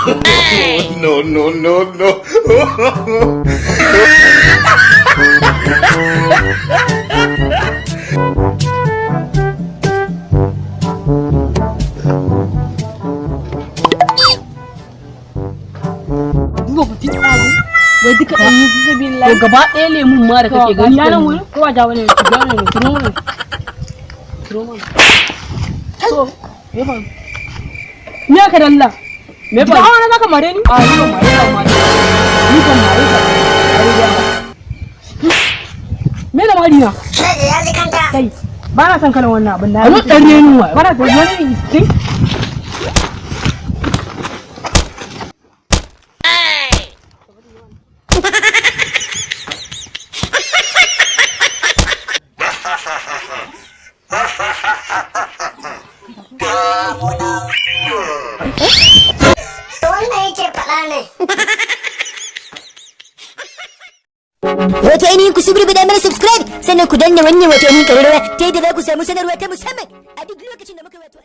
No, no, no, no. Duba ku tsaru. Wai duka ɗan yi fi To gaba ɗaya lemun ma da kake gani Ya nan wurin? Ko ba ja wani ja wani ne? Turo mana. Turo mana. To, me fa? Me aka dalla? Me Ba fa? hawa na zaka mare ni? A ni ban mare ka ma. Ni kan mare ka. Me da mari na? Kai, ba na son kalan wannan abin na. A ɗan renin wa. Ba na son wani kai. Wannan yake faɗa ne. Wato ainihin ku subrubida mana subscribe, sannan ku danna wannan wato ainihin ƙararrawa ta yadda za ku samu sanarwa ta musamman a duk lokacin da muka wato